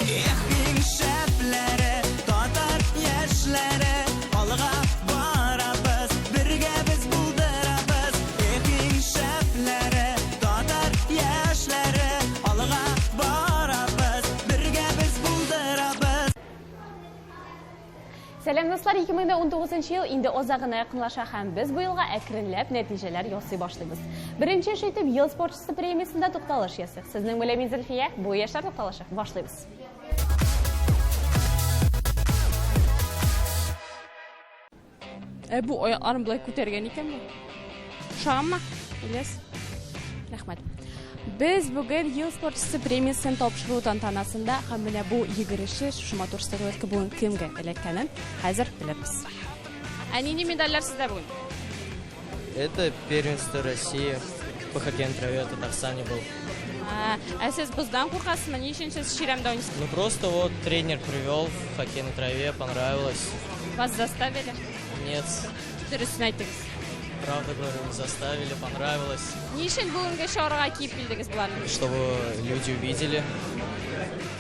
Эх, иң шәпләре, татар яшьләре, алга барабыз, бергә без булдырабыз. Эх, иң шәпләре, татар яшьләре, алга барабыз, бергә без булдырабыз. Сәлам, дуслар! 2019 ел инде азагына якынлаша һәм без бу елга әкренләп нәтиҗәләр ясый башлыйбыз. Беренче эш итеп Ел спортчысы премиясендә тукталыш ясыйк. Сезнең белән мин Зөлфия, бу яшьләр тукталышы. Башлыйбыз. Ә бу аякларын болай күтәргән икән бу. Ошаганмы? Ильяс? Рәхмәт. Без бүген Ел спортчысы премиясен тапшыру тантанасында һәм менә бу йөгереше, шушы матур статуэтка бүген кемгә эләккәнен хәзер белербез. Ә нинди медальләр сездә бүген? Это первенство России по хоккею на траве в Татарстане был. Ә, ә сез боздан куркасызмы? Ни өчен сез чирәмдә уйныйсыз? Ну просто вот тренер привел в хоккей на траве, понравилось. Вас заставили? Нет. Дөресен әйтегез. Правда говорю, заставили, понравилось. Ни өчен бүгенге чарага киеп килдегез боларны? Чтобы люди увидели.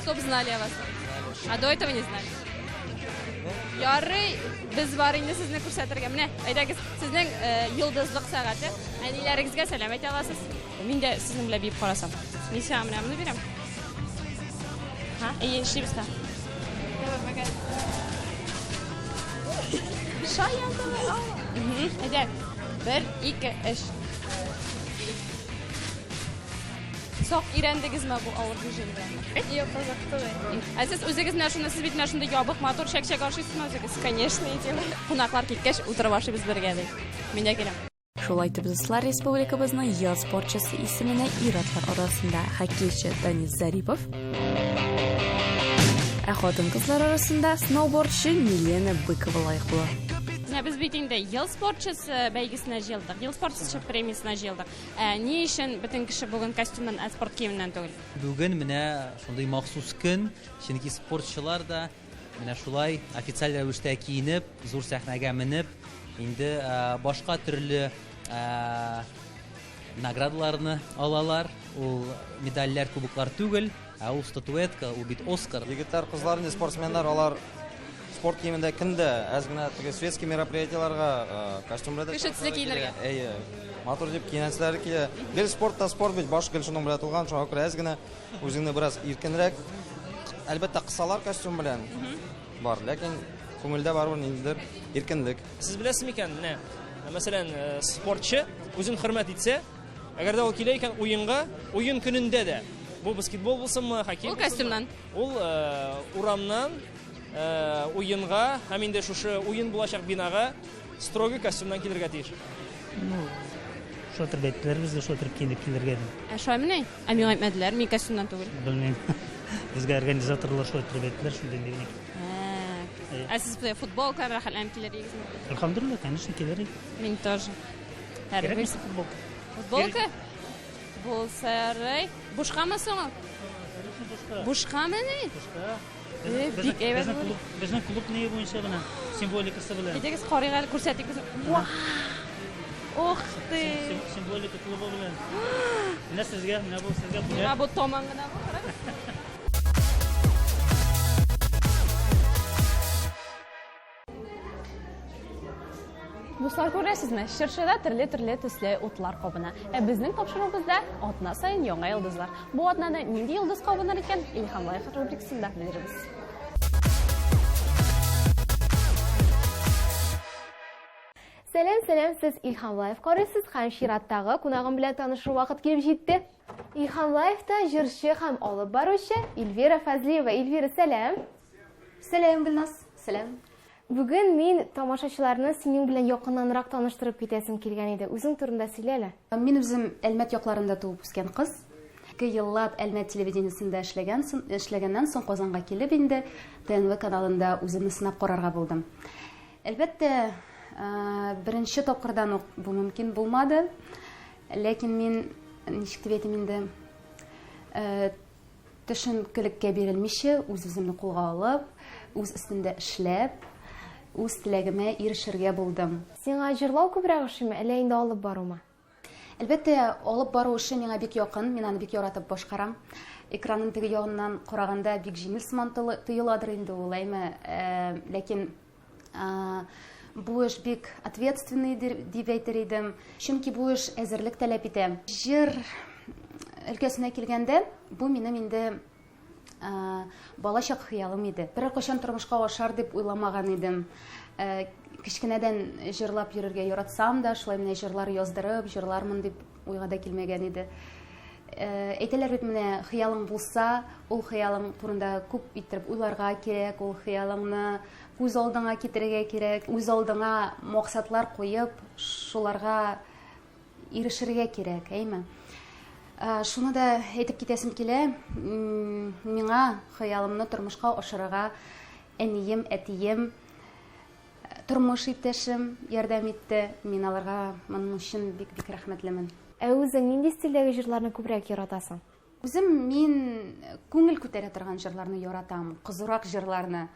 Чтоб знали о вас. А до этого не знали. Ярый, без бар инде сезне күрсәтергә. Менә, әйдәгез, сезнең э, йолдызлык сәгате. Әниләрегезгә сәлам әйтә аласыз. Мин дә сезнең белән биеп карасам. Мин сиңа менә моны бирәм. Ха, әйе, нишлибез та? Шаян давай. Әйдә. Бер, ике, өч. Сак өйрәндегезме бу авыр движениеләрне? Юк, озак түгел. Ә сез үзегез менә шуны, сез бит менә шундый ябык, матур чәк-чәк ашыйсызмы үзегез? Конечно, едим. Кунаклар киткәч, утырып ашыйбыз бергә, ди. Мин дә киләм. Шулай итеп, дуслар, республикабызның ел спортчысы исеменә ир-атлар арасында хоккейчы Данис Зарипов, ә хатын-кызлар арасында сноубордчы Милена Быкова лаек була. Менә без бит инде ел спортчысы бәйгесенә җыелдык, ел спортчысы премиясенә җыелдык. Ә ни өчен бөтен кеше бүген костюмнан, ә спорт киеменнән түгел? Бүген менә шундый махсус көн, чөнки спортчылар да менә шулай официаль рәвештә киенеп, зур сәхнәгә менеп, инде башка төрле наградаларны алалар. Ул медальләр, кубоклар түгел, ә ул статуэтка, ул бит Оскар. Егетләр, кызлар инде спортсменнар, алар спорт киемендә көн дә әз генә теге светский мероприятиеләргә костюм белән дә Кеше төсле киенергә. Әйе. Матур дип киенәселәре килә. Гел спорт та спорт бит, баш гел шуның белән тулган, шуңа күрә әз генә үзеңне бераз иркенрәк. Әлбәттә, кысалар костюм белән бар, ләкин күңелдә барыбер ниндидер иркенлек. Сез беләсез микән, менә, мәсәлән, спортчы үзен хөрмәт итсә, Әгәр дә ул килә икән уенга, уен көнендә дә, бу баскетбол булсынмы, хоккей Ул костюмнан. Ул урамнан уенга һәм инде шушы уен булачак бинага строгий костюмнан килергә тиеш. Ну, шулай итеп әйттеләр безгә, шулай итеп киенеп килергә дип. Ә шулаймыни? Ә миңа әйтмәделәр, мин костюмнан түгел. Белмим. Безгә организаторлар шулай итеп әйттеләр, шундый инде генә. Ә сез футболка рәхәтләнеп килер идегезме? Әлхәмдүлилләһ, конечно, килер идек. Мин тоже. Кирәкме футболка? Футболка? Булса ярый. Бушкамы соң ул? Бушкамы ни? Бушка. Э, бик әйбәт Безнең клуб, безнең клуб ни буенча менә символикасы белән. Әйдәгез карыйк әле, күрсәтик безне. Вау! Ух ты! Символика клубы белән. Менә сезгә, менә бу сезгә бүләк. Миңа бу томан гына бу, карагыз. Дуслар, күрәсезме, чыршыда төрле-төрле төсле утлар кабына. Ә безнең тапшыруыбызда атна саен яңа йолдызлар. Бу атнада нинди йолдыз кабыныр икән, Илһам Лайф рубрикасында белербез. Сәлам, сәлам, сез Илһам Лайф карыйсыз һәм чираттагы кунагым белән танышу вакыт килеп җитте. Илһам Лайфта җырчы һәм алып баручы Эльвира Фазлиева. Эльвира, сәлам. Сәлам, Гөлназ. Сәлам. Бүген мин тамашачыларны синең белән якыннанрак таныштырып китәсем килгән иде. Үзең турында сөйлә әле. Мин үзем Әлмәт якларында туып үскән кыз. Ике еллап Әлмәт телевидениесендә эшләгән соң, эшләгәннән соң Казанга килеп инде ТНВ каналында үземне сынап карарга булдым. Әлбәттә, беренче тапкырдан ук бу мөмкин булмады. Ләкин мин, ничек дип әйтим инде, Төшенкелеккә бирелмичә, үз-үземне кулга алып, үз өстемдә эшләп, үз теләгемә ирешергә булдым. Сиңа җырлау күбрәк ошыймы, әллә инде алып барумы? Әлбәттә, алып бару эше миңа бик якын, мин аны бик яратып башкарам. Экранның теге ягыннан караганда бик җиңел сыман тоеладыр инде ул, әйме, ләкин бу эш бик ответственный дип әйтер идем, чөнки бу эш әзерлек таләп итә. Җыр өлкәсенә килгәндә, бу минем инде балачак хыялым иде. Берәр кайчан тормышка ашар дип уйламаган идем. Кечкенәдән җырлап йөрергә яратсам да, шулай менә җырлар яздырып, җырлармын дип уйга да килмәгән иде. Әйтәләр бит менә, хыялың булса, ул хыялың турында күп иттереп уйларга кирәк, ул хыялыңны күз алдыңа китерергә кирәк, үз алдыңа максатлар куеп, шуларга ирешергә кирәк, әйме? Шуны да әйтеп китәсем килә, миңа хыялымны тормышка ашырырга әнием, әтием, тормыш иптәшем ярдәм итте. Мин аларга моның өчен бик-бик рәхмәтлемен. Ә үзең нинди стильдәге җырларны күбрәк яратасың? Үзем мин күңел күтәрә торган җырларны яратам, кызурак җырларны.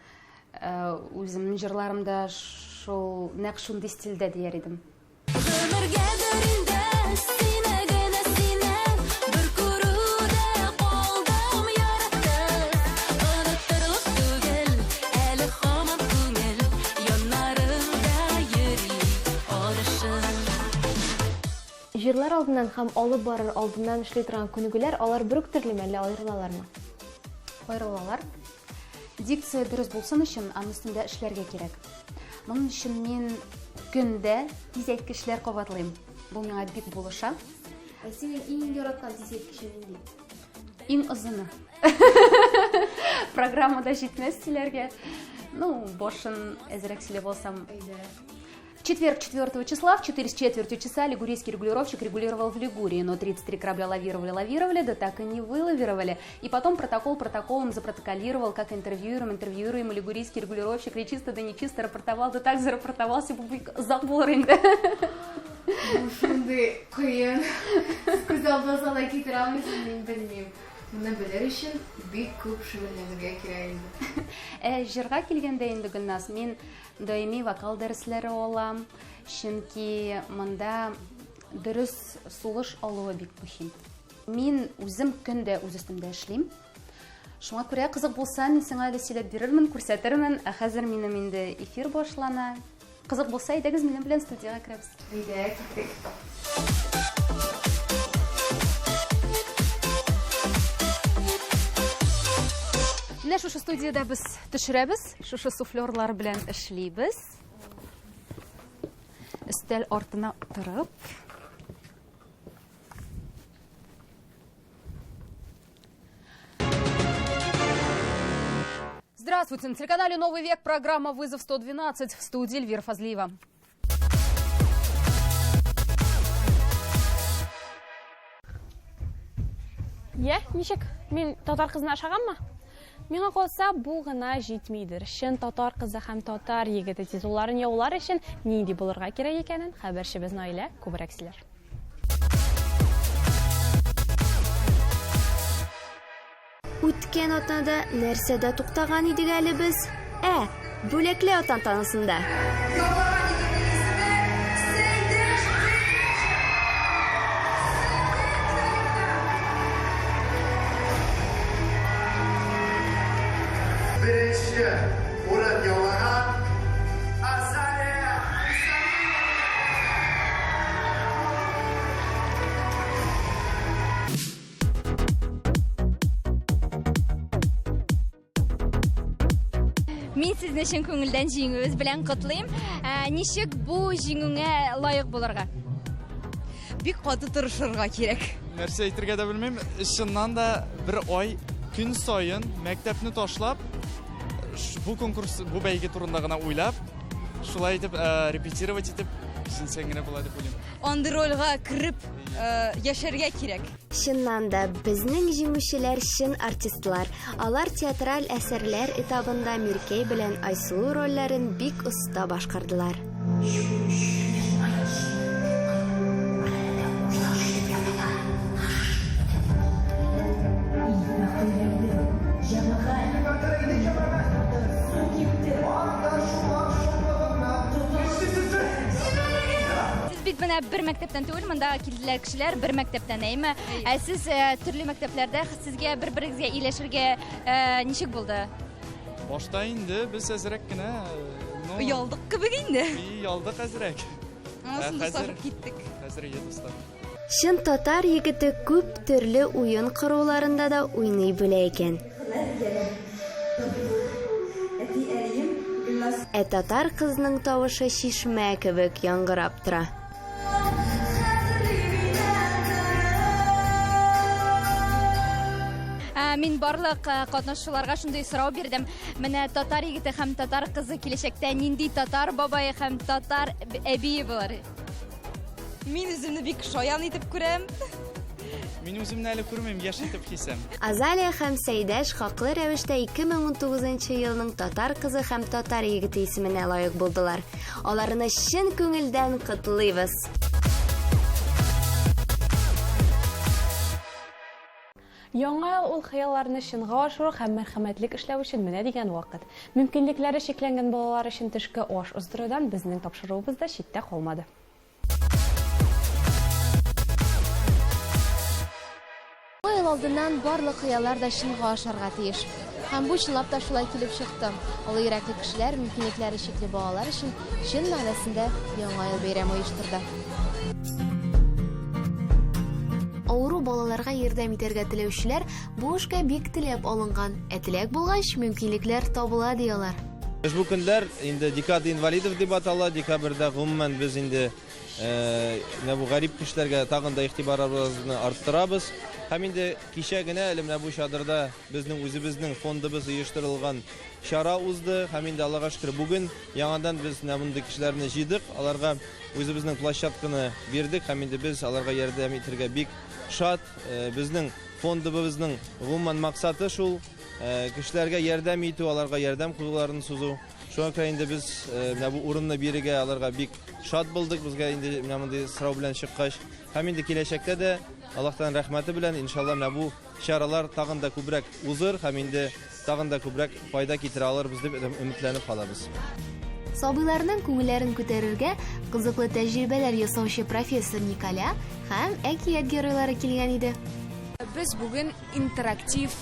Үземнең җырларым да шул нәкъ шундый стильдә дияр идем. Гомергәдер инде сине генә сине бер күрүдә калдым яратып. Оныттырлык түгел, әле һаман күңел яннарыңда йөри адашып. Җырлар алдыннан һәм алып барыр алдыннан эшли торган күнегүләр алар бер үк төрлеме, әллә аерылалармы? Аерылалар. Дикция дөрес булсын өчен аның өстендә эшләргә кирәк. Моның өчен мин көндә тизәйткечләр кабатлыйм. Бу миңа бик булыша. Ә синең иң яраткан тизәйткечең нинди? Иң озыны. Программада җитмәс сөйләргә. Ну, башын әзрәк сөйләп алсам. В четверг 4 числа в 4 с четвертью часа лигурийский регулировщик регулировал в Лигурии, но 33 корабля лавировали-лавировали, да так и не вылавировали. И потом протокол протоколом запротоколировал, как интервьюером интервьюируемый лигурийский регулировщик речисто да нечисто рапортовал, да так зарапортовался, забор инде. Бу шундый кыен. Күз алдына да китерә алмыйсың, мин белмим. Моны белер өчен бик күп шөгыльләнергә кирәк инде. Ә җырга килгәндә инде, Гөлназ, мин Даими вокал дәресләре алам, чөнки монда дөрес сулыш алуы бик мөһим. Мин үзем көн дә үз өстемдә эшлим. Шуңа күрә кызык булса, мин сиңа әле сөйләп бирермен, күрсәтермен. Ә хәзер минем инде эфир башлана. Кызык булса, әйдәгез минем белән студиягә керәбез. Әйдә, киттек. Менә шушы студиядә без төшерәбез, шушы суфлерлар белән эшлибез. Өстәл артына утырып. Здравствуйте! На телеканале «Новый век» программа «Вызов 112» в студии Эльвира Фазлиева. Я, ничек? Мин татар кызына ошаганмы? Миңа калса, бу гына җитмидер. Чын татар кызы һәм татар егете титулларын яулар өчен нинди булырга кирәк икәнен хәбәрчебез Наилә күбрәк сөйләр. Үткән атнада нәрсәдә туктаган идек әле без? Ә, бүләкләү тантанасында. Беренче урын яулаган Азалия Мин сезне чын күңелдән җиңүегез белән котлыйм. Ә, ничек бу җиңүңә лаек булырга? Бик каты тырышырга кирәк. Нәрсә әйтергә дә белмим. Чыннан да бер ай көн саен мәктәпне ташлап, бу конкурс, бу бәйге турында гына уйлап, шулай итеп э, репетировать итеп җиңсәң генә була дип уйлыйм. Андый рольгә кереп э, яшәргә кирәк. Чыннан да, безнең җиңүчеләр чын артистлар. Алар театраль әсәрләр этабында Миркәй белән Айсылу рольләрен бик оста башкардылар. Сез бит менә бер мәктәптән түгел, монда килделәр кешеләр бер мәктәптән, әйме? Ә сез э, төрле мәктәпләрдә сезгә бер-берегезгә ияләшергә э, ничек булды? Башта инде без әзрәк кенә, ну, Оялдык кебек инде. Оялдык әзрәк. Аннан Ә хәзер дуслашып киттек. Хәзер әйе, дуслар. Чын татар егете күп төрле уен коруларында да уйный белә икән. Ә татар кызының тавышы чишмә кебек яңгырап тора. Ә, Мин барлык э, катнашучыларга шундый сорау бирдем. Менә татар егете һәм татар кызы киләчәктә нинди татар бабае һәм татар әбие булыр? Мин үземне бик шаян итеп күрәм. Мин үземне әле күрмим, яшь итеп хисәм. Азалия һәм Сәйдәш хаклы рәвештә 2019 елның татар кызы һәм татар егете исеменә лаек булдылар. Аларны чын күңелдән котлыйбыз! Яңа ел ул хыялларны чынга ашыру һәм мәрхәмәтлек эшләү өчен менә дигән вакыт. Мөмкинлекләре чикләнгән балалар өчен төшке аш уздырудан безнең тапшыруыбыз да читтә калмады. Яңа ел алдыннан барлык хыяллар да чынга ашарга тиеш. Һәм бу чынлап та шулай килеп чыкты. Олы йөрәкле кешеләр мөмкинлекләре чикле балалар өчен чын мәгънәсендә Яңа ел бәйрәме оештырды. Авыру балаларга ярдәм итәргә теләүчеләр бу эшкә бик теләп алынган. Ә теләк булгач, мөмкинлекләр табыла, ди алар. Ошбу көннәр инде декада инвалидов дип атала. Декабрьдә гомумән без инде менә бу гарип кешеләргә тагын да игътибарыбызны арттырабыз. Һәм инде кичә генә әле менә бу чадырда безнең үзебезнең фондыбыз оештырылган чара узды. Һәм инде Аллага шөкер, бүген яңадан без менә мондый кешеләрне җыйдык. Аларга үзебезнең площадканы бирдек һәм инде без аларга ярдәм итәргә бик шат. Безнең фондыбызның гомумән максаты шул. Кешеләргә ярдәм итү, аларга ярдәм кулларын сузу. Шуңа күрә инде без менә бу урынны бирергә аларга бик шат булдык. Безгә инде менә мондый сорау белән чыккач. Һәм инде киләчәктә дә Аллаһтан рәхмәте белән, иншалла, менә бу чаралар тагын да күбрәк узыр һәм инде тагын да күбрәк файда китерә алырбыз дип өметләнеп калабыз. Сабыйларның күңелләрен күтәрергә кызыклы тәҗрибәләр ясаучы профессор Николя һәм әкият геройлары килгән иде. Без бүген интерактив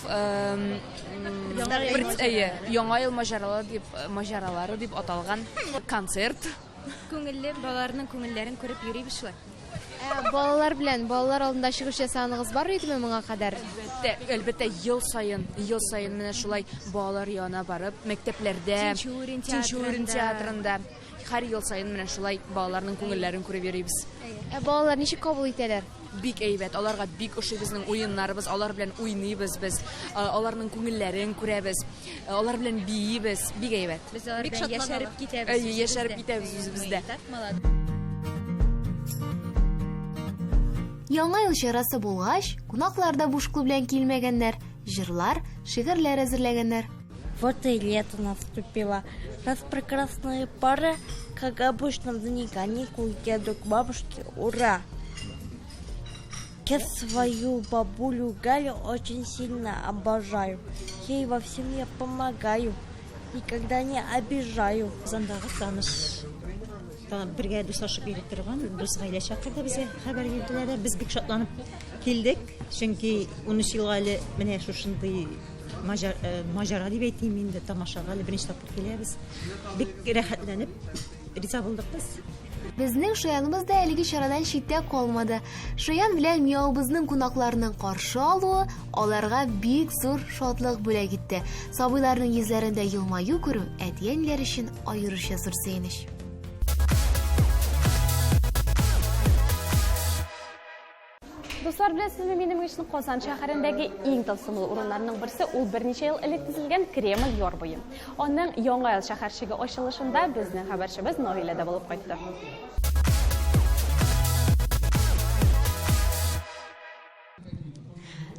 әйе, Яңа ел маҗаралары дип маҗаралары дип аталган концерт. Күңелле балаларның күңелләрен күреп йөрибез шулай. Ә балалар белән балалар алдында чыгыш ясаганыгыз бар идеме моңа кадәр? Әлбәттә, әлбәттә, ел саен, ел саен менә шулай балалар янына барып, мәктәпләрдә, Тинчурин Тинчурин театрында һәр ел саен менә шулай балаларның күңелләрен күреп йөрибез. Ә балалар ничек кабул итәләр? Бик әйбәт, аларга бик ошый безнең уеннарыбыз, алар белән уйныйбыз без, аларның күңелләрен күрәбез, алар белән биибез, бик әйбәт. Без алар белән яшәреп китәбез. Әйе, яшәреп китәбез үзебездә. Яңа ел чарасы булгач, кунаклар да буш кул белән килмәгәннәр, җырлар, шигырьләр әзерләгәннәр. Вот и лето наступило. Нас прекрасная пора, как обычно в дни каникул еду к бабушке. Ура! Я свою бабулю Галю очень сильно обожаю. Ей во всем я помогаю, никогда не обижаю. Казандагы таныш бергә дуслашып йөри торган дус гаилә чакырды безгә, хәбәр бирделәр дә, без бик шатланып килдек, чөнки 13 елга әле менә шушындый маҗара дип әйтим инде, тамашага әле беренче тапкыр киләбез. Бик рәхәтләнеп риза булдык без. Безнең Шаяныбыз да әлеге чарадан читтә калмады. Шаян белән Мияубызның кунакларның каршы алуы аларга бик зур шатлык бүләк итте. Сабыйларның йөзләрендә елмаю күрү әти-әниләр өчен аеруча зур сөенеч. Дуслар, беләсезме, минем өчен Казан шәһәрендәге иң тылсымлы урыннарның берсе ул берничә ел элек төзелгән Кремль яр буе. Аның Яңа ел шәһәрчеге ачылышында безнең хәбәрчебез Наилә дә булып кайтты.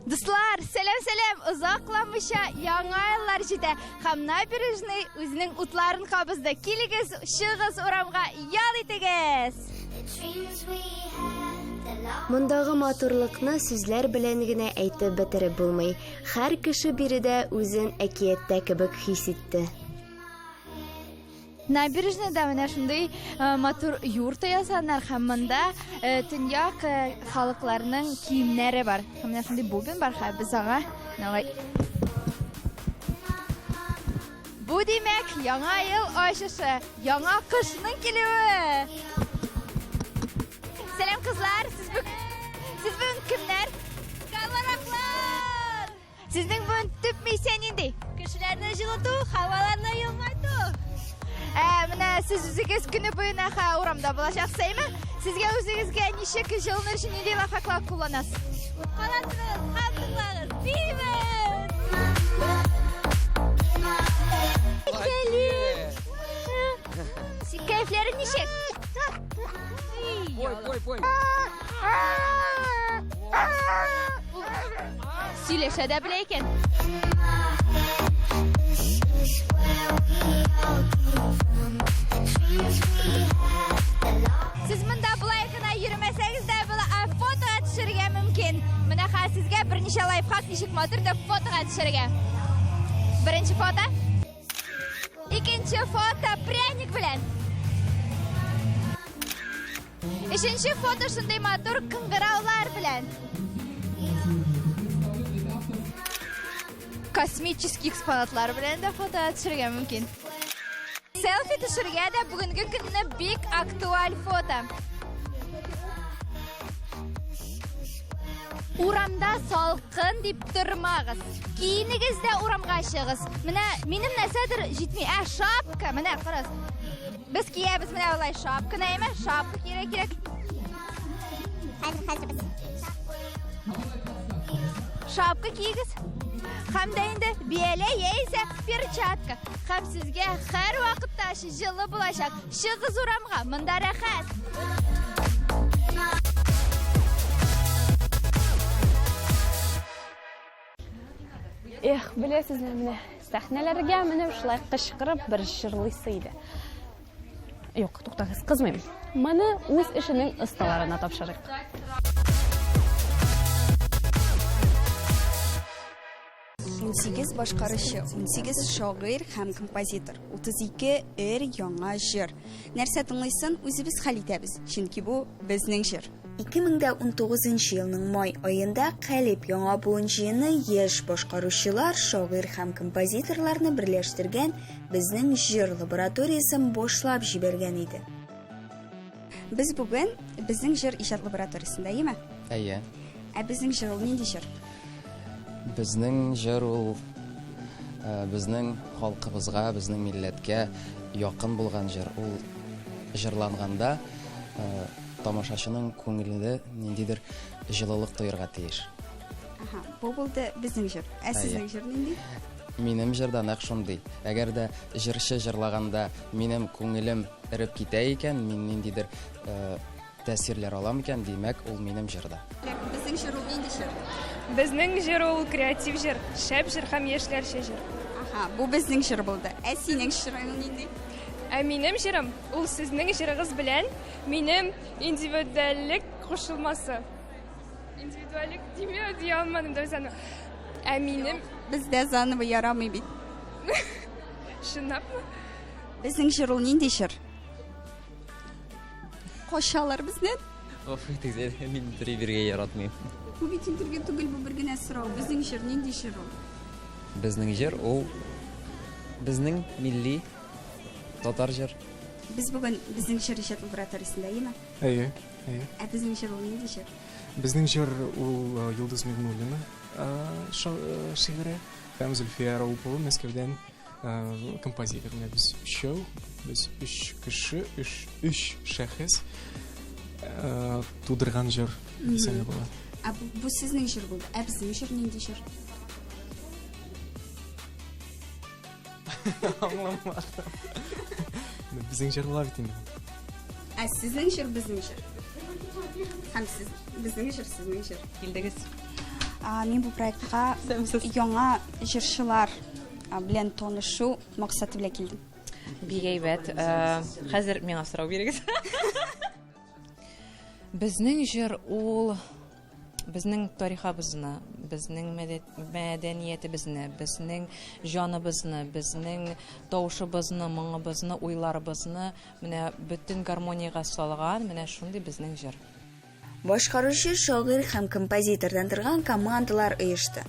Дуслар, сәлам, сәлам! Озакламыйча яңа еллар җитә һәм набережный үзенең утларын кабызды. Килегез, чыгыз урамга, ял итегез! Мондагы матурлыкны сүзләр белән генә әйтеп бетереп булмый. Һәр кеше биредә үзен әкияттә кебек хис итте. Набережныйда менә шундый э, матур юрта ясаганнар һәм монда э, төньяк э, халыкларының киемнәре бар. Һәм менә шундый бубен бар, һәм без аңа менә Бу димәк, яңа ел ачышы, яңа кышның килүе. Сәлам кызлар, сез бүген сез бүген кемнәр? Кабараклар! Сезнең бүген төп миссия нинди? Кешеләрне җылыту, һаваларны елмайту. Ә, менә сез үзегез көне буена ха урамда булачаксыз, әйме? Сезгә үзегезгә ничек җылыныр өчен нинди лайфхаклар кулланасыз? Каратыгыз, һәм тыңлагыз. Бибез! Сәлим! Кәефләре ничек? Пой, пой, пой. Сөйләшә дә белә икән. Сез монда болай гына йөрмәсәгез дә була, ә фотога төшерергә мөмкин. Менә хәзер сезгә берничә лайфхак ничек матур итеп фотога төшерергә. Беренче фото. Икенче фото пряник белән. Өченче фото шундый матур кыңгыраулар белән. Космический экспонатлар белән дә фото төшерергә мөмкин. Селфи төшерергә дә бүгенге көнне бик актуаль фото. Урамда салкын дип тормагыз. Киенегез дә урамга чыгыгыз. Менә минем нәрсәдер җитми. Ә, шапка, менә карагыз. Без киябез менә алай шапканы, әйме? Шапка кирәк кирәк. Хәзер, хәзер без. Шапка киегез. Һәм дә инде бияләй яисә перчатка. Һәм сезгә һәр вакытта җылы булачак. Чыгыз урамга, монда рәхәт. Эх, беләсезме, менә сәхнәләргә менеп шулай кычкырып бер җырлыйсы иде. Юк, туктагыз, кызмыйм. Моны үз эшенең осталарына тапшырыйк. 18 башкаручы, 18 шагыйрь һәм композитор, 32 өр яңа җыр. Нәрсә тыңлыйсын, үзебез хәл итәбез, чөнки бу безнең җыр. 2019 елның май аенда Калеб яңа буын җыены яшь башкаручылар, шагыйрь һәм композиторларны берләштергән Безнең җыр лабораториясен башлап җибәргән иде. Без бүген Безнең җыр иҗат лабораториясендә, әйеме? Әйе. Ә безнең җыр ул нинди җыр? Безнең җыр ул э, безнең халкыбызга, безнең милләткә якын булган җыр. Ул җырланганда э, Тамашачының күңелендә ниндидер җылылык тоерга тиеш. Аһа, бу булды безнең җыр. Ә сезнең җыр нинди? Минем җыр да нәкъ шундый. Әгәр дә җырчы җырлаганда минем күңелем эреп китә икән, мин ниндидер э, тәэсирләр алам икән, димәк, ул минем җыр да. Безнең җыр ул нинди җыр? Безнең җыр ул креатив җыр, шәп җыр һәм яшьләрчә җыр. Аһа, бу безнең җыр булды. Ә синең җырың нинди? Ә минем җырым ул сезнең җырыгыз белән Минем индивидуальлек кушылмасы. Индивидуальлек дими, дия алмадым да үземне. Ә минем... Бездә заново ярамый бит. Чынлапмы? Безнең җыр ул нинди җыр? Качалар бездән. Гафу итегез, мин интервью бирергә яратмыйм. Бу бит интервью түгел, бу бер генә сорау. Безнең җыр нинди җыр ул? Безнең җыр ул безнең милли татар җыр. Без бүген безнең җыр иҗат лабораториясендә, әйеме? Әйе, әйе. Ә безнең җыр ул нинди җыр? Безнең җыр ул э, Йолдыз Миңнуллина э, э, шигыре һәм Зөлфия Раупова Мәскәүдән композитор. Менә без өчәү, без өч кеше, өч, өч шәхес тудырган җыр дисәң дә була. Ә бу сезнең җыр булды. Ә безнең җыр нинди җыр? Аңламадым. Безнең җыр була бит инде. Ә сезнең җыр безнең җыр. Һәм сез безнең җыр сезнең җыр. Килдегез. Мин бу проектка яңа җырчылар белән танышу максаты белән килдем. Бик әйбәт. Хәзер миңа сорау бирегез. Безнең җыр ул. Безнең тарихабызны, безнең мәдәниятебезне, безнең җаныбызны, безнең тавышыбызны, моңыбызны, уйларыбызны менә бөтен гармониягә салган менә шундый безнең җыр. Башкаручы шагыйрь һәм композитордан торган командалар оешты.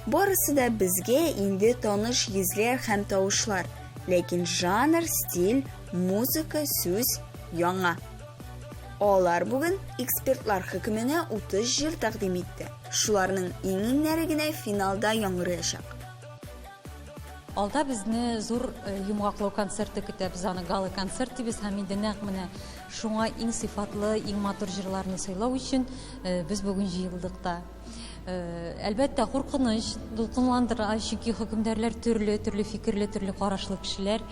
Барысы да безгә инде таныш йөзләр һәм тавышлар, ләкин жанр, стиль, музыка, сүз яңа. Алар бүген экспертлар хөкеменә 30 җыр тәкъдим итте. Шуларның иң-иңнәре генә финалда яңгыраячак. Алда безне зур э, йомгаклау концерты көтә. Без аны гала-концерт дибез һәм инде нәкъ менә шуңа иң сыйфатлы, иң матур җырларны сайлау өчен э, без бүген җыелдык та. Э, әлбәттә, куркыныч, дулкынландыра, чөнки хөкемдарлар төрле, төрле фикерле, төрле карашлы кешеләр.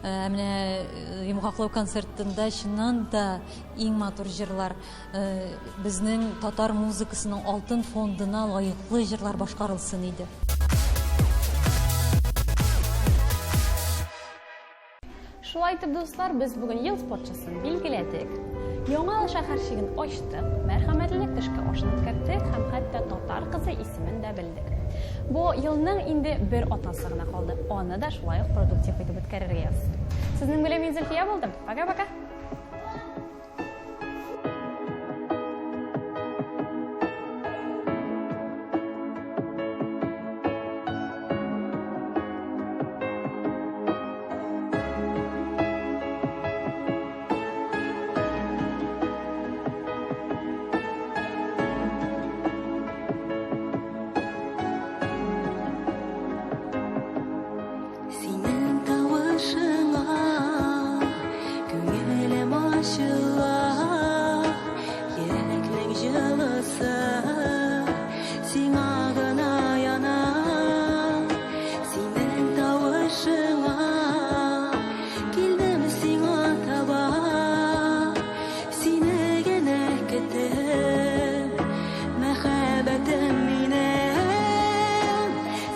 Ә менә йомгаклау концертында чыннан да иң матур җырлар, безнең татар музыкасының алтын фондына лаеклы җырлар башкарылсын иде. Шулай итеп, дуслар, без бүген ел спортчысын билгеләдек. Яңа ел шәһәрчеген ачтык, мәрхәмәтлелек төшке ашын үткәрттек һәм хәтта татар кызы исемен дә белдек. Бу елның инде бер атнасы гына калды. Аны да шулай ук продуктив итеп үткәрергә язсын. Сезнең белән мин Зөлфия булдым. Пока-пока. Синең тавышыңа күңелем ачыла, йөрәкнең җылысы сиңа гына яна. Синең тавышыңа килдем сиңа таба, сине генә көтеп, мәхәббәтем минем.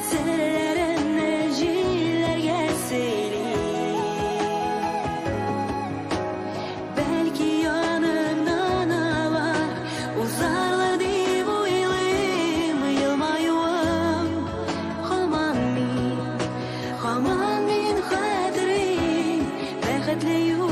Серләремне җилләргә сөйлим. Бәлки яныңнан алар узарлар дип уйлыйм. Елмаюың һаман мин, һаман мин хәтерлим. Бәхетле юл.